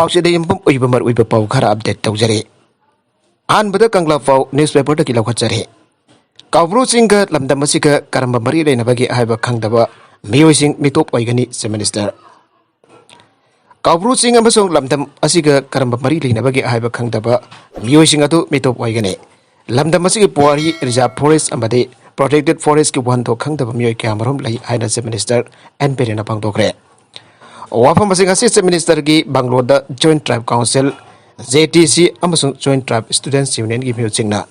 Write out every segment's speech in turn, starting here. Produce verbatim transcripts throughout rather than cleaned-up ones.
ꯄꯥꯎꯆꯦꯗ ꯌꯨꯝꯐꯝ ꯑꯣꯏꯕ ꯃꯔꯨꯑꯣꯏꯕ ꯄꯥꯎ ꯈꯔ ꯑꯞꯗꯦꯠ ꯇꯧꯖꯔꯤ꯫ ꯑꯍꯥꯟꯕꯗ ꯀꯪꯂꯥ ꯄꯥꯎ ꯅ꯭ꯌꯨꯁꯄꯦꯄꯔꯗꯒꯤ ꯂꯧꯈꯠꯆꯔꯤ꯫ ꯀꯥꯎꯕ꯭ꯔꯨ ꯆꯤꯡꯒ ꯂꯝꯗꯝ ꯑꯁꯤꯒ ꯀꯔꯝꯕ ꯃꯔꯤ ꯂꯩꯅꯕꯒꯦ ꯍꯥꯏꯕ ꯈꯪꯗꯕ ꯃꯤꯑꯣꯏꯁꯤꯡ ꯃꯤꯇꯣꯞ ꯑꯣꯏꯒꯅꯤ, ꯆꯤꯐ ꯃꯤꯅꯤꯁꯇꯔ꯫ ꯀꯥꯎꯕ꯭ꯔꯨ ꯆꯤꯡ ꯑꯃꯁꯨꯡ ꯂꯝꯗꯝ ꯑꯁꯤꯒ ꯀꯔꯝꯕ ꯃꯔꯤ ꯂꯩꯅꯕꯒꯦ ꯍꯥꯏꯕ ꯈꯪꯗꯕ ꯃꯤꯑꯣꯏꯁꯤꯡ ꯑꯗꯨ ꯃꯤꯇꯣꯞ ꯑꯣꯏꯒꯅꯤ꯫ ꯂꯝꯗꯝ ꯑꯁꯤꯒꯤ ꯄꯨꯋꯥꯔꯤ, ꯔꯤꯖꯥꯔꯚ ꯐꯣꯔꯦꯁ ꯑꯃꯗꯤ ꯄ꯭ꯔꯣꯇꯦꯛꯇꯦꯗ ꯐꯣꯔꯦꯁꯀꯤ ꯋꯥꯍꯟꯊꯣꯛ ꯈꯪꯗꯕ ꯃꯤꯑꯣꯏ ꯀꯌꯥꯃꯔꯨꯝ ꯂꯩ ꯍꯥꯏꯅ ꯆꯤꯐ ꯃꯤꯅꯤꯁꯇꯔ ꯑꯦꯟ ꯕꯤꯔꯦꯟꯅ ꯐꯣꯡꯗꯣꯛꯈ꯭ꯔꯦ꯫ ꯋꯥꯐꯝ ꯑꯁꯤ ꯉꯁꯤ ꯆꯤꯐ ꯃꯤꯅꯤꯁꯇꯔꯒꯤ ꯕꯪꯒ꯭ꯂꯣꯗ ꯖꯣꯏꯟꯠ ꯇ꯭ꯔꯥꯏꯕ ꯀꯥꯎꯟꯁꯤꯜ, ꯖꯦ ꯇꯤ ꯁꯤ, ꯑꯃꯁꯨꯡ ꯖꯣꯏꯟꯠ ꯇ꯭ꯔꯥꯏꯕ ꯁ꯭ꯇꯨꯗꯦꯟꯠꯁ ꯌꯨꯅꯤꯌꯟꯒꯤ ꯃꯤꯍꯨꯠꯁꯤꯡꯅ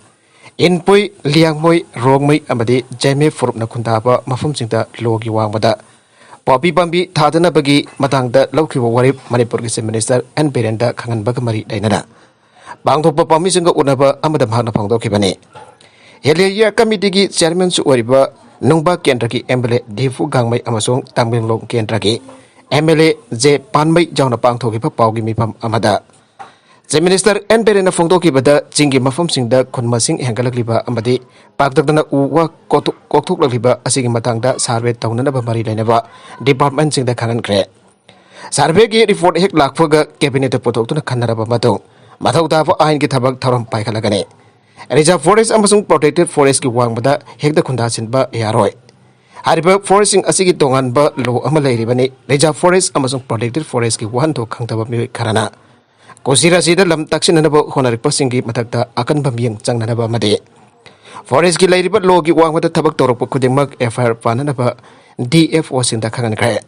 ꯏꯟꯄꯣꯏ, ꯂꯤꯌꯥꯡꯃꯣꯏ, ꯔꯣꯡꯃꯩ ꯑꯃꯗꯤ ꯖꯦꯃꯦ ꯐꯨꯔꯨꯞꯅ ꯈꯨꯟꯗꯥꯕ ꯃꯐꯝꯁꯤꯡꯗ ꯂꯣꯒꯤ ꯋꯥꯡꯃꯗ ꯄꯣꯄꯤ ꯄꯥꯝꯕꯤ ꯊꯥꯗꯅꯕꯒꯤ ꯃꯇꯥꯡꯗ ꯂꯧꯈꯤꯕ ꯋꯥꯔꯦꯞ ꯃꯅꯤꯄꯨꯔꯒꯤ ꯆꯤꯐ ꯃꯤꯅꯤꯁꯇꯔ ꯑꯦꯟ ꯕꯤꯔꯦꯟꯗ ꯈꯪꯍꯟꯕꯒ ꯃꯔꯤ ꯂꯩꯅꯅ ꯄꯥꯡꯊꯣꯛꯄ ꯄꯥꯝꯃꯤꯁꯤꯡꯒ ꯎꯅꯕ ꯑꯃꯗ ꯃꯍꯥꯛꯅ ꯐꯣꯡꯗꯣꯛꯈꯤꯕꯅꯤ꯫ ꯍꯤꯜ ꯑꯦꯔꯤꯌꯥ ꯀꯃꯤꯇꯤꯒꯤ ꯆꯤꯌꯔꯃꯦꯟꯁꯨ ꯑꯣꯏꯔꯤꯕ ꯅꯨꯡꯕꯥ ꯀꯦꯟꯗ꯭ꯔꯒꯤ ꯑꯦꯝ ꯑꯦꯜ ꯑꯦ ꯗꯤꯐꯨ ꯒꯥꯡꯃꯩ ꯑꯃꯁꯨꯡ ꯇꯥꯃꯦꯡꯂꯣꯡ ꯀꯦꯟꯗ꯭ꯔꯒꯤ ꯑꯦꯝ ꯑꯦꯜ ꯑꯦ ꯖꯦ ꯄꯥꯟꯃꯩ ꯌꯥꯎꯅ ꯄꯥꯡꯊꯣꯛꯈꯤꯕ ꯄꯥꯎꯒꯤ ꯃꯤꯐꯝ ꯑꯃꯗ ꯆꯤꯐ ꯃꯤꯅꯤꯁꯇꯔ ꯑꯦꯟ ꯕꯤꯔꯦꯟꯅ ꯐꯣꯡꯗꯣꯛꯈꯤꯕꯗ, ꯆꯤꯡꯒꯤ ꯃꯐꯝꯁꯤꯡꯗ ꯈꯨꯟ ꯃꯁꯤꯡ ꯍꯦꯟꯒꯠꯂꯛꯂꯤꯕ ꯑꯃꯗꯤ ꯄꯥꯛꯇꯛꯅꯅ ꯎ ꯋꯥ ꯀꯣꯛꯊꯣꯛ-, ꯀꯣꯛꯊꯣꯛꯂꯛꯂꯤꯕ ꯑꯁꯤꯒꯤ ꯃꯇꯥꯡꯗ ꯁꯔꯚꯦ ꯇꯧꯅꯅꯕ ꯃꯔꯤ ꯂꯩꯅꯕ ꯗꯤꯄꯥꯔꯠꯃꯦꯟꯠꯁꯤꯡꯗ ꯈꯪꯍꯟꯈ꯭ꯔꯦ꯫ ꯁꯔꯚꯦꯒꯤ ꯔꯤꯄꯣꯔꯠ ꯍꯦꯛ ꯂꯥꯛꯄꯒ ꯀꯦꯕꯤꯅꯦꯠꯇ ꯄꯨꯊꯣꯛꯇꯨꯅ ꯈꯟꯅꯔꯕ ꯃꯇꯨꯡ ꯃꯊꯧ ꯇꯥꯕ ꯑꯥꯏꯟꯒꯤ ꯊꯕꯛ ꯊꯧꯔꯝ ꯄꯥꯏꯈꯠꯂꯒꯅꯤ꯫ ꯔꯤꯖꯥꯔꯚ ꯐꯣꯔꯦꯁ ꯑꯃꯁꯨꯡ ꯄ꯭ꯔꯣꯇꯦꯛꯇꯦꯗ ꯐꯣꯔꯦꯁꯀꯤ ꯋꯥꯡꯃꯗ ꯍꯦꯛꯇ ꯈꯨꯟꯗꯥꯁꯤꯟꯕ ꯌꯥꯔꯣꯏ꯫ ꯍꯥꯏꯔꯤꯕ ꯐꯣꯔꯦꯁꯁꯤꯡ ꯑꯁꯤꯒꯤ ꯇꯣꯉꯥꯟꯕ ꯂꯣ ꯑꯃ ꯂꯩꯔꯤꯕꯅꯤ꯫ ꯔꯤꯖꯥꯔꯚ ꯐꯣꯔꯦꯁ ꯑꯃꯁꯨꯡ ꯄ꯭ꯔꯣꯇꯦꯛꯇꯦꯗ ꯐꯣꯔꯦꯁꯀꯤ ꯋꯥꯍꯟꯊꯣꯛ ꯈꯪꯗꯕ ꯃꯤꯑꯣꯏ ꯈꯔꯅ ꯀꯨꯁꯤꯔꯥꯁꯤꯗ ꯂꯝ ꯇꯥꯛꯁꯤꯟꯅꯅꯕ ꯍꯣꯠꯅꯔꯛꯄꯁꯤꯡꯒꯤ ꯃꯊꯛꯇ ꯑꯀꯟꯕ ꯃꯤꯠꯌꯦꯡ ꯆꯪꯅꯅꯕ ꯑꯃꯗꯤ ꯐꯣꯔꯦꯁꯀꯤ ꯂꯩꯔꯤꯕ ꯂꯣꯒꯤ ꯋꯥꯡꯃꯗ ꯊꯕꯛ ꯇꯧꯔꯛꯄ ꯈꯨꯗꯤꯡꯃꯛ ꯑꯦꯐ ꯑꯥꯏ ꯑꯥꯔ ꯄꯥꯟꯅꯅꯕ ꯗꯤ ꯑꯦꯐ ꯑꯣꯁꯤꯡꯗ ꯈꯪꯍꯟꯈ꯭ꯔꯦ꯫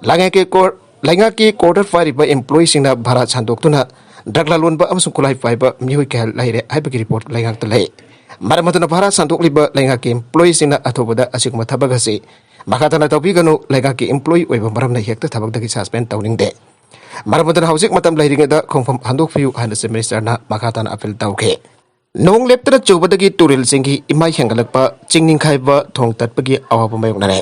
ꯂꯩꯉꯥꯛꯀꯤ ꯀꯣꯔ-, ꯂꯩꯉꯥꯛꯀꯤ ꯀ꯭ꯋꯥꯔꯇꯔ ꯄꯥꯏꯔꯤꯕ ꯏꯝꯄ꯭ꯂꯣꯌꯤꯁꯤꯡꯅ ꯚꯥꯔꯥ ꯁꯟꯗꯣꯛꯇꯨꯅ ꯗ꯭ꯔꯒ ꯂꯂꯣꯟꯕ ꯑꯃꯁꯨꯡ ꯈꯨꯠꯂꯥꯏ ꯄꯥꯏꯕ ꯃꯤꯑꯣꯏ ꯀꯌꯥ ꯂꯩꯔꯦ ꯍꯥꯏꯕꯒꯤ ꯔꯤꯄꯣꯔꯠ ꯂꯩꯉꯥꯛꯇ ꯂꯩ꯫ ꯃꯔꯝ ꯑꯗꯨꯅ ꯚꯥꯔꯥ ꯁꯟꯗꯣꯛꯂꯤꯕ ꯂꯩꯉꯥꯛꯀꯤ ꯏꯝꯄ꯭ꯂꯣꯌꯤꯁꯤꯡꯅ ꯑꯊꯨꯕꯗ ꯑꯁꯤꯒꯨꯝꯕ ꯊꯕꯛ ꯑꯁꯤ ꯃꯈꯥ ꯇꯥꯅ ꯇꯧꯕꯤꯒꯅꯨ꯫ ꯂꯩꯉꯥꯛꯀꯤ ꯏꯝꯄ꯭ꯂꯣꯌꯤ ꯑꯣꯏꯕ ꯃꯔꯝꯅ ꯍꯦꯛꯇ ꯊꯕꯛꯇꯒꯤ ꯁꯁꯄꯦꯟ ꯇꯧꯅꯤꯡꯗꯦ꯫ ꯃꯔꯝ ꯑꯗꯨꯅ ꯍꯧꯖꯤꯛ ꯃꯇꯝ ꯂꯩꯔꯤꯉꯩꯗ ꯈꯣꯡꯐꯝ ꯍꯟꯗꯣꯛꯄꯤꯌꯨ ꯍꯥꯏꯅ ꯆꯤꯐ ꯃꯤꯅꯤꯁꯇꯔꯅ ꯃꯈꯥ ꯇꯥꯅ ꯑꯄꯤꯜ ꯇꯧꯈꯤ꯫ ꯅꯣꯡ ꯂꯦꯞꯇꯅ ꯆꯨꯕꯗꯒꯤ ꯇꯨꯔꯦꯜꯁꯤꯡꯒꯤ ꯏꯃꯥꯏ ꯍꯦꯟꯒꯠꯂꯛꯄ, ꯆꯤꯡ ꯅꯤꯡꯈꯥꯏꯕ, ꯊꯣꯡ ꯇꯠꯄꯒꯤ ꯑꯋꯥꯕ ꯃꯥꯌꯣꯛꯅꯔꯦ꯫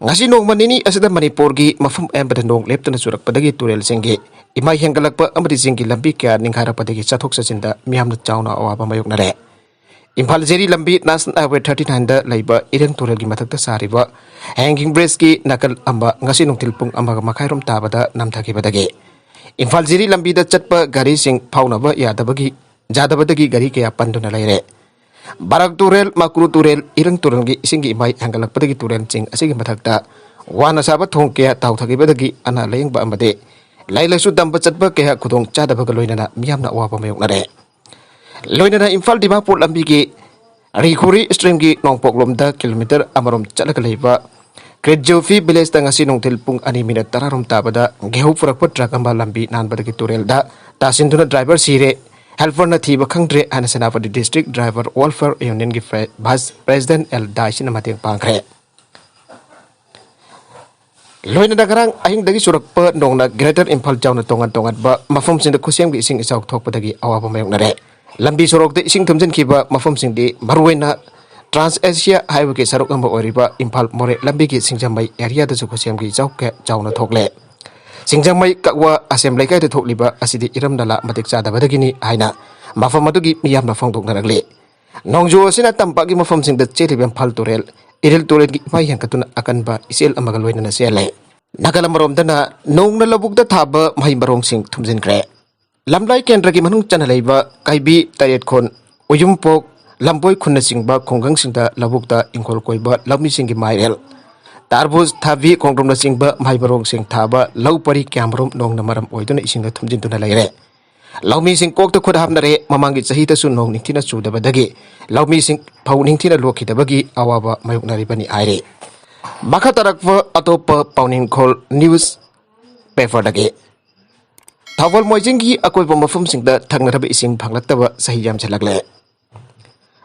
ꯉꯁꯤ ꯅꯣꯡꯃ ꯅꯤꯅꯤ ꯑꯁꯤꯗ ꯃꯅꯤꯄꯨꯔꯒꯤ ꯃꯐꯝ ꯑꯌꯥꯝꯕꯗ ꯅꯣꯡ ꯂꯦꯞꯇꯅ ꯆꯨꯔꯛꯄꯗꯒꯤ ꯇꯨꯔꯦꯜꯁꯤꯡꯒꯤ ꯏꯃꯥꯏ ꯍꯦꯟꯒꯠꯂꯛꯄ ꯑꯃꯗꯤ ꯆꯤꯡꯒꯤ ꯂꯝꯕꯤ ꯀꯌꯥ ꯅꯤꯡꯈꯥꯏꯔꯛꯄꯗꯒꯤ ꯆꯠꯊꯣꯛ ꯆꯠꯁꯤꯟꯗ ꯃꯤꯌꯥꯝꯅ ꯆꯥꯎꯅ ꯑꯋꯥꯕ ꯃꯥꯌꯣꯛꯅꯔꯦ꯫ ꯏꯝꯐꯥꯜ ꯖꯤꯔꯤ ꯂꯝꯕꯤ ꯅꯦꯁꯅꯦꯜ ꯍꯥꯏꯋꯦ ꯊꯥꯔꯇꯤ ꯅꯥꯏꯟꯗ ꯂꯩꯕ ꯏꯔꯪ ꯇꯨꯔꯦꯜꯒꯤ ꯃꯊꯛꯇ ꯁꯥꯔꯤꯕ ꯍꯦꯡꯒꯤꯡ ꯕ꯭ꯔꯤꯖꯀꯤ ꯅꯥꯀꯜ ꯑꯃ ꯉꯁꯤ ꯅꯨꯡꯊꯤꯜ ꯄꯨꯡ ꯑꯃꯒ ꯃꯈꯥꯏꯔꯣꯝ ꯇꯥꯕꯗ ꯅꯝꯊꯈꯤꯕꯗꯒꯤ ꯏꯝꯐꯥꯜ ꯖꯤꯔꯤ ꯂꯝꯕꯤꯗ ꯆꯠꯄ ꯒꯥꯔꯤꯁꯤꯡ ꯐꯥꯎꯅꯕ ꯌꯥꯗꯕꯒꯤ, ꯌꯥꯗꯕꯗꯒꯤ ꯒꯥꯔꯤ ꯀꯌꯥ ꯄꯟꯗꯨꯅ ꯂꯩꯔꯦ꯫ ꯕꯥꯔꯛ ꯇꯨꯔꯦꯜ, ꯃꯥꯀ꯭ꯔꯨ ꯇꯨꯔꯦꯜ, ꯏꯔꯪ ꯇꯨꯔꯦꯜꯒꯤ ꯏꯁꯤꯡꯒꯤ ꯏꯃꯥꯏ ꯍꯦꯟꯒꯠꯂꯛꯄꯗꯒꯤ ꯇꯨꯔꯦꯜꯁꯤꯡ ꯑꯁꯤꯒꯤ ꯃꯊꯛꯇ ꯋꯥꯅ ꯁꯥꯕ ꯊꯣꯡ ꯀꯌꯥ ꯇꯥꯎꯊꯈꯤꯕꯗꯒꯤ ꯑꯅꯥ ꯂꯥꯌꯦꯡꯕ ꯑꯃꯗꯤ ꯂꯥꯏꯔꯤꯛ ꯂꯥꯏꯁꯨ ꯇꯝꯕ ꯆꯠꯄ ꯀꯌꯥ ꯈꯨꯗꯣꯡ ꯆꯥꯗꯕꯒ ꯂꯣꯏꯅꯅ ꯃꯤꯌꯥꯝꯅ ꯑꯋꯥꯕ ꯃꯥꯌꯣꯛꯅꯔꯦ꯫ ꯂꯣꯏꯅꯅ ꯏꯝꯐꯥꯜ ꯗꯤꯃꯥꯄꯨꯔ ꯂꯝꯕꯤꯒꯤ ꯔꯤꯈꯨꯔꯤ ꯁ꯭ꯇ꯭ꯔꯤꯝꯒꯤ ꯅꯣꯡꯄꯣꯛꯂꯣꯝꯗ ꯀꯤꯂꯣꯃꯤꯇꯔ ꯑꯃꯔꯣꯝ ꯆꯠꯂꯒ ꯂꯩꯕ ꯀ꯭ꯔꯤꯠꯖꯣꯐꯤ ꯚꯤꯂꯦꯖꯇ ꯉꯁꯤ ꯅꯨꯡꯊꯤꯜ ꯄꯨꯡ ꯑꯅꯤ ꯃꯤꯅꯠ ꯇꯔꯥꯔꯣꯝ ꯇꯥꯕꯗ ꯒꯦꯍꯨ ꯄꯨꯔꯛꯄ ꯇ꯭ꯔꯛ ꯑꯃ ꯂꯝꯕꯤ ꯅꯥꯟꯕꯗꯒꯤ ꯇꯨꯔꯦꯜꯗ ꯇꯥꯁꯤꯟꯗꯨꯅ ꯗ꯭ꯔꯥꯏꯚꯔ ꯁꯤꯔꯦ꯫ ꯍꯦꯜꯄꯔꯅ ꯊꯤꯕ ꯈꯪꯗ꯭ꯔꯦ ꯍꯥꯏꯅ ꯁꯦꯅꯥꯄꯇꯤ ꯗꯤꯁꯇ꯭ꯔꯤꯛ ꯗ꯭ꯔꯥꯏꯚꯔ ꯋꯦꯜꯐꯤꯌꯔ ꯌꯨꯅꯤꯌꯟꯒꯤ ꯚꯥꯏꯁ ꯄ꯭ꯔꯦꯁꯤꯗꯦꯟꯠ ꯑꯦꯜ ꯗꯥꯏꯁꯤꯅ ꯃꯇꯦꯡ ꯄꯥꯡꯈ꯭ꯔꯦ꯫ ꯂꯣꯏꯅꯅ ꯉꯔꯥꯡ ꯑꯍꯤꯡꯗꯒꯤ ꯆꯨꯔꯛꯄ ꯅꯣꯡꯅ ꯒ꯭ꯔꯦꯇꯔ ꯏꯝꯐꯥꯜ ꯌꯥꯎꯅ ꯇꯣꯉꯥꯟ ꯇꯣꯉꯥꯟꯕ ꯃꯐꯝꯁꯤꯡꯗ ꯈꯨꯠꯁꯦꯝꯒꯤ ꯏꯁꯤꯡ ꯏꯆꯥꯎ ꯊꯣꯛꯄꯗꯒꯤ ꯑꯋꯥꯕ ꯃꯥꯌꯣꯛꯅꯔꯦ꯫ ꯂꯝꯕꯤ ꯁꯣꯔꯣꯛꯇ ꯏꯁꯤꯡ ꯊꯨꯝꯖꯤꯟꯈꯤꯕ ꯃꯐꯝꯁꯤꯡꯗꯤ ꯃꯔꯨꯑꯣꯏꯅ ꯇ꯭ꯔꯥꯟꯁ ꯑꯦꯁꯤꯌꯥ ꯍꯥꯏꯋꯦꯒꯤ ꯁꯔꯨꯛ ꯑꯃ ꯑꯣꯏꯔꯤꯕ ꯏꯝꯐꯥꯜ ꯃꯣꯔꯦ ꯂꯝꯕꯤꯒꯤ ꯁꯤꯡꯖꯃꯩ ꯑꯦꯔꯤꯌꯥꯗꯁꯨ ꯈꯨꯠꯁꯦꯝꯒꯤ ꯏꯆꯥꯎ ꯀꯌꯥ ꯆꯥꯎꯅ ꯊꯣꯛꯂꯦ꯫ ꯁꯤꯡꯖꯃꯩ ꯀꯛꯋꯥ ꯑꯁꯦꯝ ꯂꯩꯀꯥꯏꯗ ꯊꯣꯛꯂꯤꯕ ꯑꯁꯤꯗꯤ ꯏꯔꯝ ꯅꯂꯥ ꯃꯇꯤꯛ ꯆꯥꯗꯕꯗꯒꯤꯅꯤ ꯍꯥꯏꯅ ꯃꯐꯝ ꯑꯗꯨꯒꯤ ꯃꯤꯌꯥꯝꯅ ꯐꯣꯡꯗꯣꯛꯅꯔꯛꯂꯤ꯫ ꯅꯣꯡꯖꯨ ꯑꯁꯤꯅ ꯇꯝꯄꯥꯛꯀꯤ ꯃꯐꯝꯁꯤꯡꯗ ꯆꯦꯜꯂꯤꯕ ꯏꯝꯐꯥꯜ ꯇꯨꯔꯦꯜ, ꯏꯔꯤꯜ ꯇꯨꯔꯦꯜꯒꯤ ꯏꯃꯥꯏ ꯍꯦꯟꯒꯠꯇꯨꯅ ꯑꯀꯟꯕ ꯏꯆꯦꯜ ꯑꯃꯒ ꯂꯣꯏꯅꯅ ꯆꯦꯜꯂꯦ꯫ ꯅꯥꯀꯜ ꯑꯃꯔꯣꯝꯗꯅ ꯅꯣꯡꯅ ꯂꯧꯕꯨꯛꯇ ꯊꯥꯕ ꯃꯍꯩ ꯃꯔꯣꯡꯁꯤꯡ ꯊꯨꯝꯖꯤꯟꯈ꯭ꯔꯦ꯫ ꯂꯝꯂꯥꯏ ꯀꯦꯟꯗ꯭ꯔꯒꯤ ꯃꯅꯨꯡ ꯆꯟꯅ ꯂꯩꯕ ꯀꯥꯏꯕꯤ, ꯇꯔꯦꯠꯈꯣꯟ, ꯎꯌꯨꯝꯄꯣꯛ, ꯂꯝꯕꯣꯏ ꯈꯨꯟꯅꯆꯤꯡꯕ ꯈꯨꯡꯒꯪꯁꯤꯡꯗ ꯂꯧꯕꯨꯛꯇ ꯏꯪꯈꯣꯜ ꯀꯣꯏꯕ ꯂꯧꯃꯤꯁꯤꯡꯒꯤ ꯃꯥꯏꯔꯦꯜ꯫ ꯇꯔꯕꯨꯖ, ꯊꯕꯤ, ꯈꯣꯡꯗ꯭ꯔꯨꯝꯅꯆꯤꯡꯕ ꯃꯍꯩ ꯃꯔꯣꯡꯁꯤꯡ ꯊꯥꯕ ꯂꯧ ꯄꯔꯤ ꯀꯌꯥꯃꯔꯨꯝ ꯅꯣꯡꯅ ꯃꯔꯝ ꯑꯣꯏꯗꯨꯅ ꯏꯁꯤꯡꯗ ꯊꯨꯝꯖꯤꯟꯗꯨꯅ ꯂꯩꯔꯦ꯫ ꯂꯧꯃꯤꯁꯤꯡ ꯀꯣꯛꯇ ꯈꯨꯠ ꯍꯥꯞꯅꯔꯦ꯫ ꯃꯃꯥꯡꯒꯤ ꯆꯍꯤꯗꯁꯨ ꯅꯣꯡ ꯅꯤꯡꯊꯤꯅ ꯆꯨꯗꯕꯗꯒꯤ ꯂꯧꯃꯤꯁꯤꯡ ꯐꯧ ꯅꯤꯡꯊꯤꯅ ꯂꯣꯛꯈꯤꯗꯕꯒꯤ ꯑꯋꯥꯕ ꯃꯥꯌꯣꯛꯅꯔꯤꯕꯅꯤ ꯍꯥꯏꯔꯤ꯫ ꯃꯈꯥ ꯇꯥꯔꯛꯄ ꯑꯇꯣꯞꯄ ꯄꯥꯎꯅꯤꯡꯈꯣꯜ ꯅ꯭ꯌꯨꯁ ꯄꯦꯄꯔꯗꯒꯤ꯫ ꯊꯧꯕꯥꯜ ꯃꯣꯏꯖꯤꯡꯒꯤ ꯑꯀꯣꯏꯕ ꯃꯐꯝꯁꯤꯡꯗ ꯊꯛꯅꯅꯕ ꯏꯁꯤꯡ ꯐꯪꯂꯛꯇꯕ ꯆꯍꯤ ꯌꯥꯝꯁꯤꯜꯂꯛꯂꯦ꯫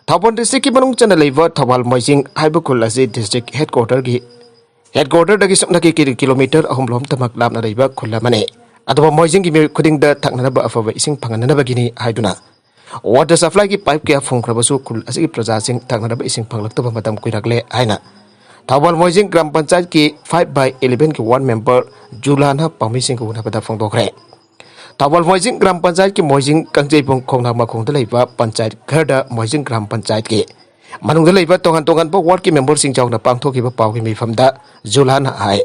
ꯊꯧꯕꯥꯜ ꯗꯤꯁꯇ꯭ꯔꯤꯛꯀꯤ ꯃꯅꯨꯡ ꯆꯟꯅ ꯂꯩꯕ ꯊꯧꯕꯥꯜ ꯃꯣꯏꯖꯤꯡ ꯍꯥꯏꯕ ꯈꯨꯜ ꯑꯁꯤ ꯗꯤꯁꯇ꯭ꯔꯤꯛ ꯍꯦꯗꯀ꯭ꯋꯥꯇꯔꯒꯤ, ꯍꯦꯗꯀ꯭ꯋꯥꯇꯔꯗꯒꯤ ꯁꯨꯞꯅꯒꯤ ꯀꯤꯂꯣꯃꯤꯇꯔ ꯑꯍꯨꯝ ꯂꯣꯝꯇꯃꯛ ꯂꯥꯞꯅ ꯂꯩꯕ ꯈꯨꯜ ꯑꯃꯅꯤ꯫ ꯑꯗꯨꯕꯨ ꯃꯣꯏꯖꯤꯡꯒꯤ ꯃꯤꯑꯣꯏ ꯈꯨꯗꯤꯡꯗ ꯊꯛꯅꯅꯕ ꯑꯐꯕ ꯏꯁꯤꯡ ꯐꯪꯍꯟꯅꯕꯒꯤꯅꯤ ꯍꯥꯏꯗꯨꯅ ꯋꯥꯇꯔ ꯁꯄ꯭ꯂꯥꯏꯒꯤ ꯄꯥꯏꯞ ꯀꯌꯥ ꯐꯨꯝꯈ꯭ꯔꯕꯁꯨ ꯈꯨꯜ ꯑꯁꯤꯒꯤ ꯄ꯭ꯔꯖꯥꯁꯤꯡ ꯊꯛꯅꯅꯕ ꯏꯁꯤꯡ ꯐꯪꯂꯛꯇꯕ ꯃꯇꯝ ꯀꯨꯏꯔꯛꯂꯦ ꯍꯥꯏꯅ ꯊꯧꯕꯥꯜ ꯃꯣꯏꯖꯤꯡ ꯒ꯭ꯔꯥꯝ ꯄꯟꯆꯥꯌꯠꯀꯤ five by elevenꯒꯤ ward member ꯖꯨꯂꯥꯅ ꯄꯥꯎꯃꯤꯁꯤꯡꯒ ꯎꯅꯕꯗ ꯐꯣꯡꯗꯣꯛꯈ꯭ꯔꯦ꯫ ꯊꯧꯕꯥꯜ ꯃꯣꯏꯖꯤꯡ ꯒ꯭ꯔꯥꯝ ꯄꯟꯆꯥꯌꯠꯀꯤ ꯃꯣꯏꯖꯤꯡ ꯀꯥꯡꯖꯩꯕꯨꯡ ꯈꯣꯡꯅꯥꯡ ꯃꯈꯣꯡꯗ ꯂꯩꯕ ꯄꯟꯆꯥꯌꯠ ꯘꯔꯗ ꯃꯣꯏꯖꯤꯡ ꯒ꯭ꯔꯥꯝ ꯄꯟꯆꯥꯌꯠꯀꯤ ꯃꯅꯨꯡꯗ ꯂꯩꯕ ꯇꯣꯉꯥꯟ ꯇꯣꯉꯥꯟꯕ ꯋꯥꯔꯗꯀꯤ ꯃꯦꯝꯕꯔꯁꯤꯡ ꯌꯥꯎꯅ ꯄꯥꯡꯊꯣꯛꯈꯤꯕ ꯄꯥꯎꯒꯤ ꯃꯤꯐꯝꯗ ꯖꯨꯂꯥꯅ ꯍꯥꯏ,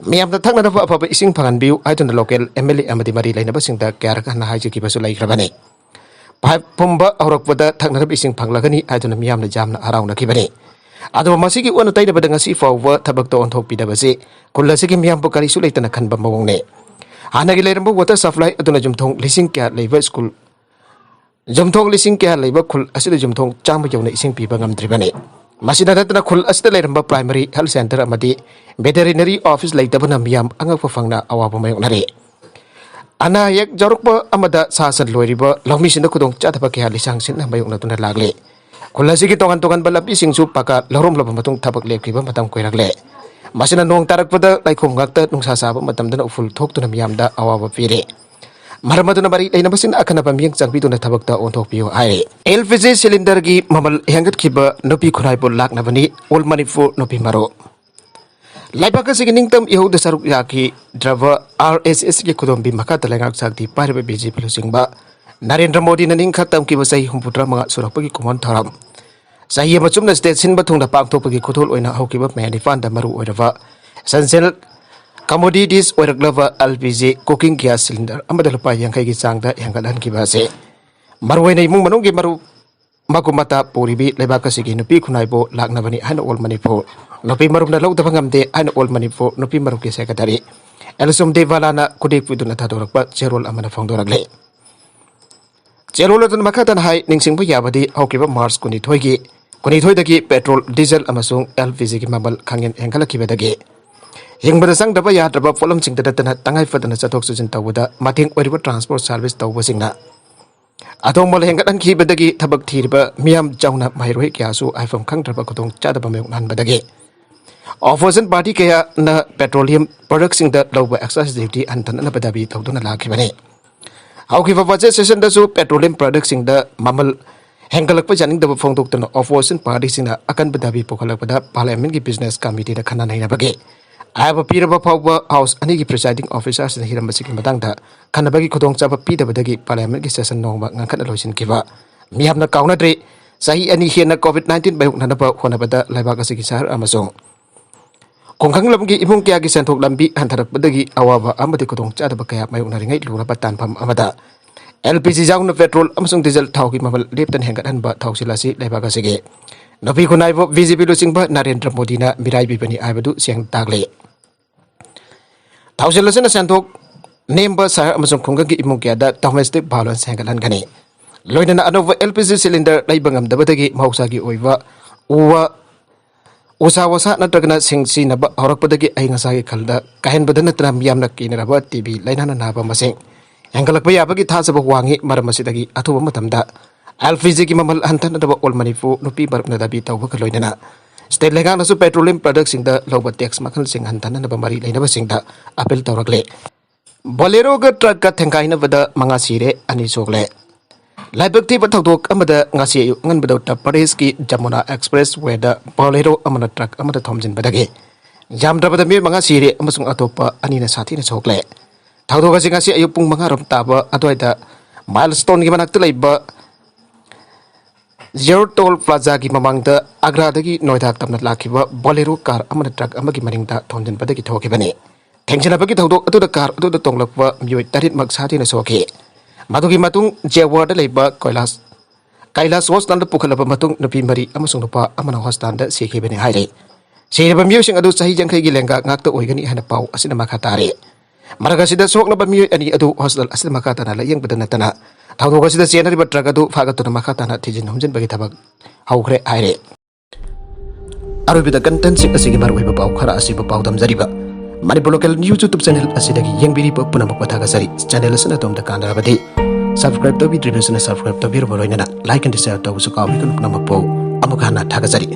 ꯃꯤꯌꯥꯝꯗ ꯊꯛꯅꯅꯕ ꯑꯐꯕ ꯏꯁꯤꯡ ꯐꯪꯍꯟꯕꯤꯌꯨ ꯍꯥꯏꯗꯨꯅ ꯂꯣꯀꯦꯜ ꯑꯦꯝ ꯑꯦꯜ ꯑꯦ ꯑꯃꯗꯤ ꯃꯔꯤ ꯂꯩꯅꯕꯁꯤꯡꯗ ꯀꯌꯥꯔꯛ ꯍꯟꯅ ꯍꯥꯏꯖꯈꯤꯕꯁꯨ ꯂꯩꯈ꯭ꯔꯕꯅꯤ꯫ ꯄꯥꯏꯞ ꯐꯨꯝꯕ ꯍꯧꯔꯛꯄꯗ ꯊꯛꯅꯅꯕ ꯏꯁꯤꯡ ꯐꯪꯂꯒꯅꯤ ꯍꯥꯏꯗꯨꯅ ꯃꯤꯌꯥꯝꯅ ꯌꯥꯝꯅ ꯍꯔꯥꯎꯅꯈꯤꯕꯅꯤ꯫ ꯑꯗꯨꯕꯨ ꯃꯁꯤꯒꯤ ꯑꯣꯟꯅ ꯇꯩꯅꯕꯗ ꯉꯁꯤ ꯐꯥꯎꯕ ꯊꯕꯛꯇ ꯑꯣꯟꯊꯣꯛꯄꯤꯗꯕꯁꯤ ꯈꯨꯜ ꯑꯁꯤꯒꯤ ꯃꯤꯌꯥꯝꯕꯨ ꯀꯔꯤꯁꯨ ꯂꯩꯇꯅ ꯈꯟꯕ ꯃꯑꯣꯡꯅꯤ꯫ ꯍꯥꯟꯅꯒꯤ ꯂꯩꯔꯝꯕ ꯋꯥꯇꯔ ꯁꯄ꯭ꯂꯥꯏ ꯑꯗꯨꯅ ꯌꯨꯝꯊꯣꯡ ꯂꯤꯁꯤꯡ ꯀꯌꯥ ꯂꯩꯕ ꯁ꯭ꯀꯨꯜ, ꯌꯨꯝꯊꯣꯡ ꯂꯤꯁꯤꯡ ꯀꯌꯥ ꯂꯩꯕ ꯈꯨꯜ ꯑꯁꯤꯗ ꯌꯨꯝꯊꯣꯡ ꯆꯥꯝꯃ ꯌꯧꯅ ꯏꯁꯤꯡ ꯄꯤꯕ ꯉꯝꯗ꯭ꯔꯤꯕꯅꯤ꯫ ꯃꯁꯤꯗ ꯅꯠꯇꯅ ꯈꯨꯜ ꯑꯁꯤꯗ ꯂꯩꯔꯝꯕ ꯄ꯭ꯔꯥꯏꯃꯔꯤ ꯍꯦꯜꯊ ꯁꯦꯟꯇꯔ ꯑꯃꯗꯤ ꯚꯦꯇꯦꯔꯤꯅꯔꯤ ꯑꯣꯐꯤꯁ ꯂꯩꯇꯕꯅ ꯃꯤꯌꯥꯝ ꯑꯉꯛꯄ ꯐꯪꯅ ꯑꯋꯥꯕ ꯃꯥꯌꯣꯛꯅꯔꯤ꯫ ꯑꯅꯥ ꯑꯌꯦꯛ ꯌꯥꯎꯔꯛꯄ ꯑꯃꯗ ꯁꯥ ꯁꯟ ꯂꯣꯏꯔꯤꯕ ꯂꯧꯃꯤꯁꯤꯡꯗ ꯈꯨꯗꯣꯡ ꯆꯥꯗꯕ ꯀꯌꯥ ꯂꯤꯁꯥꯡ ꯁꯤꯠꯅ ꯃꯥꯌꯣꯛꯅꯗꯨꯅ ꯂꯥꯛꯂꯤ꯫ ꯈꯨꯜ ꯑꯁꯤꯒꯤ ꯇꯣꯉꯥꯟ ꯇꯣꯉꯥꯟꯕ ꯂꯝꯕꯤꯁꯤꯡꯁꯨ ꯄꯀꯥ ꯂꯧꯔꯝꯂꯕ ꯃꯇꯨꯡ ꯊꯕꯛ ꯂꯦꯞꯈꯤꯕ ꯃꯇꯝ ꯀꯨꯏꯔꯛꯂꯦ꯫ ꯃꯁꯤꯅ ꯅꯣꯡ ꯇꯥꯔꯛꯄꯗ ꯂꯩꯈꯣꯝ ꯉꯥꯛꯇ ꯅꯨꯡꯁꯥ ꯁꯥꯕ ꯃꯇꯝꯗꯅ ꯎꯐꯨꯜ ꯊꯣꯛꯇꯨꯅ ꯃꯤꯌꯥꯝꯗ ꯑꯋꯥꯕ ꯄꯤꯔꯤ꯫ ꯃꯔꯝ ꯑꯗꯨꯅ ꯃꯔꯤ ꯂꯩꯅꯕꯁꯤꯡꯅ ꯑꯈꯟꯅꯕ ꯃꯤꯠꯌꯦꯡ ꯆꯪꯕꯤꯗꯨꯅ ꯊꯕꯛꯇ ꯑꯣꯟꯊꯣꯛꯄꯤꯌꯨ ꯍꯥꯏꯔꯤ꯫ ꯑꯦꯜ ꯄꯤ ꯖꯤ ꯁꯤꯂꯤꯟꯗꯔꯒꯤ ꯃꯃꯜ ꯍꯦꯟꯒꯠꯈꯤꯕ ꯅꯨꯄꯤ ꯈꯨꯠꯂꯥꯏꯕꯨ ꯂꯥꯛꯅꯕꯅꯤ ꯑꯣꯜ ꯃꯅꯤꯄꯨꯔ ꯅꯨꯄꯤ ꯃꯔꯨꯞ꯫ ꯂꯩꯕꯥꯛ ꯑꯁꯤꯒꯤ ꯅꯤꯡꯇꯝ ꯏꯍꯧꯗ ꯁꯔꯨꯛ ꯌꯥꯈꯤꯗ꯭ꯔꯕ ꯑꯥꯔ ꯑꯦꯁ ꯑꯦꯁꯀꯤ ꯈꯨꯗꯣꯝꯕꯤ ꯃꯈꯥꯗ ꯂꯩꯉꯥꯛ ꯁꯛꯇꯤ ꯄꯥꯏꯔꯤꯕ ꯕꯤ ꯖꯦ ꯄꯤ ꯂꯨꯆꯤꯡꯕ ꯅꯔꯦꯟꯗ꯭ꯔ ꯃꯣꯗꯤꯅ ꯅꯤꯡꯈꯥ ꯇꯝꯈꯤꯕ ꯆꯍꯤ ꯍꯨꯝꯐꯨꯇꯔꯥ ꯃꯉꯥ ꯁꯨꯔꯛꯄꯒꯤ ꯀꯨꯝꯑꯣꯟ ꯊꯧꯔꯝ꯫ ꯆꯍꯤ ꯑꯃ ꯆꯨꯞꯅ ꯁ꯭ꯇꯦꯠ ꯁꯤꯟꯕ ꯊꯨꯡꯅ ꯄꯥꯡꯊꯣꯛꯄꯒꯤ ꯈꯨꯗꯣꯜ ꯑꯣꯏꯅ ꯍꯧꯈꯤꯕ ꯃꯦ ꯅꯤꯄꯥꯟꯗ ꯃꯔꯨ ꯑꯣꯏꯔꯕ essential commodities ꯑꯣꯏꯔꯛꯂꯕ L P G cooking gas cylinder ꯑꯃꯗ ꯂꯨꯄꯥ ꯌꯥꯡꯈꯩꯒꯤ ꯆꯥꯡꯗ ꯍꯦꯟꯒꯠꯍꯟꯈꯤꯕ ꯑꯁꯤ ꯃꯔꯨꯑꯣꯏꯅ ꯏꯃꯨꯡ ꯃꯅꯨꯡꯒꯤ ꯃꯔꯨꯞ ꯃꯀꯨꯞ ꯃꯇꯥ ꯄꯨꯔꯤꯕꯤ ꯂꯩꯕꯥꯛ ꯑꯁꯤꯒꯤ ꯅꯨꯄꯤ ꯈꯨꯟꯅꯥꯏꯕꯨ ꯂꯥꯛꯅꯕꯅꯤ ꯍꯥꯏꯅ ꯑꯣꯜ ꯃꯅꯤꯄꯨꯔ ꯅꯨꯄꯤ ꯃꯔꯨꯞꯅ ꯂꯧꯗꯕ ꯉꯝꯗꯦ ꯍꯥꯏꯅ ꯑꯣꯜ ꯃꯅꯤꯄꯨꯔ ꯅꯨꯄꯤ ꯃꯔꯨꯞꯀꯤ ꯁꯦꯀ꯭ꯔꯦꯇꯔꯤ ꯑꯦꯜꯁꯨꯝ ꯗꯦꯕꯥꯂꯥꯅ ꯈꯨꯗꯦꯛ ꯄꯨꯗꯨꯅ ꯊꯥꯗꯣꯔꯛꯄ ꯆꯦꯔꯣꯜ ꯑꯃꯅ ꯐꯣꯡꯗꯣꯔꯛꯂꯤ꯫ ꯆꯦꯔꯣꯜ ꯑꯗꯨꯅ ꯃꯈꯥ ꯇꯥꯅ ꯍꯥꯏ, ꯅꯤꯡꯁꯤꯡꯕ ꯌꯥꯕꯗꯤ ꯍꯧꯈꯤꯕ ꯃꯥꯔꯆ ꯀꯨꯟꯅꯤꯊꯣꯏꯒꯤ, ꯀꯨꯟꯅꯤꯊꯣꯏꯗꯒꯤ ꯄꯦꯇ꯭ꯔꯣꯜ, ꯗꯤꯖꯜ ꯑꯃꯁꯨꯡ ꯑꯦꯜ ꯄꯤ ꯖꯤꯒꯤ ꯃꯃꯜ ꯈꯪꯍꯦꯟ ꯍꯦꯟꯒꯠꯂꯛꯈꯤꯕꯗꯒꯤ ꯍꯤꯡꯕꯗ ꯆꯪꯗꯕ ꯌꯥꯗ꯭ꯔꯕ ꯄꯣꯠꯂꯝꯁꯤꯡꯗ ꯅꯠꯇꯅ ꯇꯉꯥꯏ ꯐꯗꯅ ꯆꯠꯊꯣꯛ ꯆꯠꯁꯤꯟ ꯇꯧꯕꯗ ꯃꯇꯦꯡ ꯑꯣꯏꯔꯤꯕ ꯇ꯭ꯔꯥꯟꯁꯄꯣꯔꯠ ꯁꯥꯔꯚꯤꯁ ꯇꯧꯕꯁꯤꯡꯅ ꯑꯊꯣꯡꯕ ꯍꯦꯟꯒꯠꯍꯟꯈꯤꯕꯗꯒꯤ ꯊꯕꯛ ꯊꯤꯔꯤꯕ ꯃꯤꯌꯥꯝ ꯆꯥꯎꯅ ꯃꯍꯩꯔꯣꯏ ꯀꯌꯥꯁꯨ ꯍꯥꯏꯐꯝ ꯈꯪꯗ꯭ꯔꯕ ꯈꯨꯗꯣꯡꯆꯥꯗꯕ ꯃꯥꯌꯣꯛꯅꯍꯟꯕꯗꯒꯤ ꯑꯣꯄꯣꯖꯤꯁꯟ ꯄꯥꯔꯇꯤ ꯀꯌꯥꯅ ꯄꯦꯇ꯭ꯔꯣꯂꯤꯌꯝ ꯄ꯭ꯔꯗꯛꯁꯤꯡꯗ ꯂꯧꯕ ꯑꯦꯛꯁꯥꯏꯖ ꯗ꯭ꯌꯨꯇꯤ ꯍꯟꯊꯅꯅꯕ ꯗꯥꯕꯤ ꯇꯧꯗꯨꯅ ꯂꯥꯛꯈꯤꯕꯅꯤ꯫ ꯍꯧꯈꯤꯕ ꯕꯖꯦꯠ ꯁꯦꯁꯟꯗꯁꯨ ꯄꯦꯇ꯭ꯔꯣꯂꯤꯌꯝ ꯄ꯭ꯔꯗꯛꯁꯤꯡꯗ ꯃꯃꯜ ꯍꯦꯟꯒꯠꯂꯛꯄ ꯌꯥꯅꯤꯡꯗꯕ ꯐꯣꯡꯗꯣꯛꯇꯨꯅ ꯑꯣꯄꯣꯖꯤꯁꯟ ꯄꯥꯔꯇꯤꯁꯤꯡꯅ ꯑꯀꯟꯕ ꯗꯥꯕꯤ ꯄꯨꯈꯠꯂꯛꯄꯗ ꯄꯥꯔꯂꯤꯌꯥꯃꯦꯟꯒꯤ ꯕꯤꯖꯤꯅꯦꯁ ꯀꯃꯤꯇꯤꯗ ꯈꯟꯅ ꯅꯩꯅꯕꯒꯤ ꯑꯌꯥꯕ ꯄꯤꯔꯕ ꯐꯥꯎꯕ ꯍꯥꯎꯁ ꯑꯅꯤꯒꯤ ꯄ꯭ꯔꯤꯖꯥꯏꯗꯤꯡ ꯑꯣꯐꯤꯁꯥꯔꯁꯤꯡꯅ ꯍꯤꯔꯝ ꯑꯁꯤꯒꯤ ꯃꯇꯥꯡꯗ ꯈꯟꯅꯕꯒꯤ ꯈꯨꯗꯣꯡꯆꯥꯕ ꯄꯤꯗꯕꯗꯒꯤ ꯄꯥꯔꯂꯤꯌꯥꯃꯦꯟꯒꯤ ꯁꯦꯁꯟ ꯅꯣꯡꯃ ꯉꯟꯈꯠꯅ ꯂꯣꯏꯁꯤꯟꯈꯤꯕ ꯃꯤꯌꯥꯝꯅ ꯀꯥꯎꯅꯗ꯭ꯔꯤ꯫ ꯆꯍꯤ ꯑꯅꯤ ꯍꯦꯟꯅ ꯀꯣꯚꯤꯗ ꯅꯥꯏꯟꯇꯤꯟ ꯃꯥꯌꯣꯛꯅꯅꯕ ꯍꯣꯠꯅꯕꯗ ꯂꯩꯕꯥꯛ ꯑꯁꯤꯒꯤ ꯁꯍꯔ ꯑꯃꯁꯨꯡ ꯈꯨꯡꯒꯪ ꯂꯝꯒꯤ ꯏꯃꯨꯡ ꯀꯌꯥꯒꯤ ꯁꯦꯟꯊꯣꯛ ꯂꯝꯕꯤ ꯍꯟꯊꯔꯛꯄꯗꯒꯤ ꯑꯋꯥꯕ ꯑꯃꯗꯤ ꯈꯨꯗꯣꯡꯆꯥꯗꯕ ꯀꯌꯥ ꯃꯥꯌꯣꯛꯅꯔꯤꯉꯩ ꯂꯨꯔꯕ ꯇꯥꯟꯐꯝ ꯑꯃꯗ ꯑꯦꯜ ꯄꯤ ꯖꯤ ꯌꯥꯎꯅ ꯄꯦꯇ꯭ꯔꯣꯜ ꯑꯃꯁꯨꯡ ꯗꯤꯖꯜ ꯊꯥꯎꯒꯤ ꯃꯃꯜ ꯂꯦꯞꯇꯅ ꯍꯦꯟꯒꯠꯍꯟꯕ ꯊꯧꯁꯤꯜ ꯑꯁꯤ ꯂꯩꯕꯥꯛ ꯑꯁꯤꯒꯤ ꯅꯨꯄꯤ ꯈꯨꯟꯅꯥꯏꯕꯨ ꯕꯤ ꯖꯦ ꯄꯤ ꯂꯨꯆꯤꯡꯕ ꯅꯔꯦꯟꯗ꯭ꯔ ꯃꯣꯗꯤꯅ ꯃꯤꯔꯥꯏꯕꯤꯕꯅꯤ ꯍꯥꯏꯕꯗꯨ ꯁꯦꯡꯅ ꯇꯥꯛꯂꯤ꯫ ꯊꯧꯁꯤꯜ ꯑꯁꯤꯅ ꯁꯦꯟꯊꯣꯛ ꯅꯦꯝꯕ ꯁꯍꯔ ꯑꯃꯁꯨꯡ ꯈꯨꯡꯒꯪꯒꯤ ꯏꯃꯨꯡ ꯀꯌꯥꯗ domestic violence ꯍꯦꯟꯒꯠꯍꯟꯒꯅꯤ꯫ ꯂꯣꯏꯅꯅ ꯑꯅꯧꯕ ꯑꯦꯜ ꯄꯤ ꯖꯤ ꯁꯤꯂꯤꯟꯗꯔ ꯂꯩꯕ ꯉꯝꯗꯕꯗꯒꯤ ꯃꯍꯧꯁꯥꯒꯤ ꯑꯣꯏꯕ ꯎ ꯋꯥ, ꯎꯁꯥ ꯋꯥꯁꯥ ꯅꯠꯇ꯭ꯔꯒꯅ ꯁꯤꯡ ꯁꯤꯖꯤꯟꯅꯕ ꯍꯧꯔꯛꯄꯗꯒꯤ ꯑꯏꯪ ꯑꯁꯥꯒꯤ ꯈꯜꯗ ꯀꯥꯍꯦꯟꯕꯗ ꯅꯠꯇꯅ ꯃꯤꯌꯥꯝꯅ ꯀꯤꯅꯔꯕ ꯇꯤ ꯕꯤ ꯂꯥꯏꯅꯥꯅ ꯅꯥꯕ ꯃꯁꯤꯡ ꯍꯦꯟꯒꯠꯂꯛꯄ ꯌꯥꯕꯒꯤ ꯊꯥꯖꯕ ꯋꯥꯡꯉꯤ꯫ ꯃꯔꯝ ꯑꯁꯤꯗꯒꯤ ꯑꯊꯨꯕ ꯃꯇꯝꯗ ꯑꯦꯜ ꯄꯤ ꯖꯤꯒꯤ ꯃꯃꯜ ꯍꯟꯊꯅꯕ All Manipur ꯅꯨꯄꯤ ꯃꯔꯨꯞꯅ ꯗꯥꯕꯤ ꯇꯧꯕꯒ ꯂꯣꯏꯅꯅ state ꯂꯩꯉꯥꯛꯅꯁꯨ petroleum productꯁꯤꯡꯗ ꯂꯧꯕ tax ꯃꯈꯜꯁꯤꯡ ꯍꯟꯊꯅꯅꯕ ꯃꯔꯤ ꯂꯩꯅꯕꯁꯤꯡꯗ appeal ꯇꯧꯔꯛꯂꯦ꯫ Boleroꯒ truckꯀ ꯊꯦꯡꯒꯥꯏꯅꯕꯗ ꯃꯉꯥ ꯁꯤꯔꯦ, ꯑꯅꯤ ꯁꯣꯛꯂꯦ꯫ ꯂꯥꯏꯕꯛ ꯊꯤꯕ ꯊꯧꯗꯣꯛ ꯑꯃꯗ ꯉꯁꯤ ꯑꯌꯨꯛ ꯑꯉꯟꯕꯗ ꯎꯠꯇꯔ ꯄ꯭ꯔꯗꯦꯁꯀꯤ ꯖꯃꯨꯅꯥ expresswayꯗ Bolero ꯑꯃꯅ truck ꯑꯃꯗ ꯊꯣꯝꯖꯤꯟꯕꯗꯒꯤ ꯌꯥꯝꯗ꯭ꯔꯕꯗ ꯃꯤꯑꯣꯏ ꯃꯉꯥ ꯁꯤꯔꯦ ꯑꯃꯁꯨꯡ ꯑꯇꯣꯞꯄ ꯑꯅꯤꯅ ꯁꯥꯊꯤꯅ ꯁꯣꯛꯂꯦ꯫ ꯊꯧꯗꯣꯛ ꯑꯁꯤ ꯉꯁꯤ ꯑꯌꯨꯛ ꯄꯨꯡ ꯃꯉꯥ ꯔꯣꯝ ꯇꯥꯕ ꯑꯗꯨꯋꯥꯏꯗ Milestoneꯒꯤ ꯃꯅꯥꯛꯇ ꯂꯩꯕ Zero Toll Plazaꯒꯤ ꯃꯃꯥꯡꯗ ꯑꯒ꯭ꯔꯥꯗꯒꯤ ꯅꯣꯏꯗꯥ ꯇꯝꯅ ꯂꯥꯛꯈꯤꯕ Bolero car ꯑꯃꯅ truck ꯑꯃꯒꯤ ꯃꯅꯤꯡꯗ ꯊꯣꯝꯖꯤꯟꯕꯗꯒꯤ ꯊꯣꯛꯈꯤꯕꯅꯤ꯫ ꯊꯦꯡꯖꯤꯜꯂꯕꯒꯤ ꯊꯧꯗꯣꯛ ꯑꯗꯨꯗ car ꯑꯗꯨꯗ ꯇꯣꯡꯂꯛꯄ ꯃꯤꯑꯣꯏ ꯇꯔꯦꯠꯃꯛ ꯁꯥꯊꯤꯅ ꯁꯣꯛꯈꯤ꯫ ꯃꯗꯨꯒꯤ ꯃꯇꯨꯡ ꯖꯦꯋꯥꯔꯗ ꯂꯩꯕ ꯀꯩꯂꯥꯁ, ꯀꯩꯂꯥꯁ hospitalꯗ ꯄꯨꯈꯠꯂꯕ ꯃꯇꯨꯡ ꯅꯨꯄꯤ ꯃꯔꯤ ꯑꯃꯁꯨꯡ ꯅꯨꯄꯥ ꯑꯃꯅ hospitalꯗ ꯁꯤꯈꯤꯕꯅꯤ ꯍꯥꯏꯔꯤ꯫ ꯁꯤꯔꯤꯕ ꯃꯤꯑꯣꯏꯁꯤꯡ ꯑꯗꯨ ꯆꯍꯤ ꯌꯥꯡꯈꯩꯒꯤ ꯂꯦꯡꯒꯥ ꯉꯥꯛꯇ ꯑꯣꯏꯒꯅꯤ ꯍꯥꯏꯅ ꯄꯥꯎ ꯑꯁꯤꯅ ꯃꯈꯥ ꯇꯥꯔꯤ꯫ ꯃꯔꯛ ꯑꯁꯤꯗ ꯁꯣꯛꯂꯕ ꯃꯤꯑꯣꯏ ꯑꯅꯤ ꯑꯗꯨ hospital ꯑꯁꯤꯗ ꯃꯈꯥ ꯇꯥꯅ ꯂꯥꯌꯦꯡꯕꯗ ꯅꯠꯇꯅ ꯊꯧꯗꯣꯛ ꯑꯁꯤꯗ ꯆꯦꯟꯅꯔꯤꯕ truck ꯑꯗꯨ ꯐꯥꯒꯠꯇꯨꯅ ꯃꯈꯥ ꯇꯥꯅ ꯊꯤꯖꯤꯟ ꯍꯨꯝꯖꯤꯟꯕꯒꯤ ꯊꯕꯛ ꯍꯧꯈ꯭ꯔꯦ ꯍꯥꯏꯔꯦ꯫ ꯑꯔꯣꯏꯕꯗ contentꯁꯤꯡ ꯑꯁꯤꯒꯤ ꯃꯔꯨꯑꯣꯏꯕ ꯄꯥꯎ ꯈꯔ ꯑꯁꯤꯕꯨ ꯄꯥꯎꯗꯝꯖꯔꯤꯕ Manipur Local News YouTube channel ꯑꯁꯤꯗꯒꯤ ꯌꯦꯡꯕꯤꯔꯤꯕ ꯄꯨꯝꯅꯃꯛꯄꯨ ꯊꯥꯒꯠꯆꯔꯤ꯫ Channel ꯑꯁꯤꯅ ꯑꯗꯣꯝꯗ ꯀꯥꯟꯅꯔꯕꯗꯤ subscribe ꯇꯧꯕꯤꯗ꯭ꯔꯤꯕꯁꯤꯅ subscribe ꯇꯧꯕꯤꯔꯕ ꯂꯣꯏꯅꯅ like and share ꯇꯧꯕꯁꯨ ꯀꯥꯎꯕꯤꯒꯅꯨ꯫ ꯄꯨꯝꯅꯃꯛꯄꯨ ꯑꯃꯨꯛ ꯍꯟꯅ ꯊꯥꯒꯠꯆꯔꯤ꯫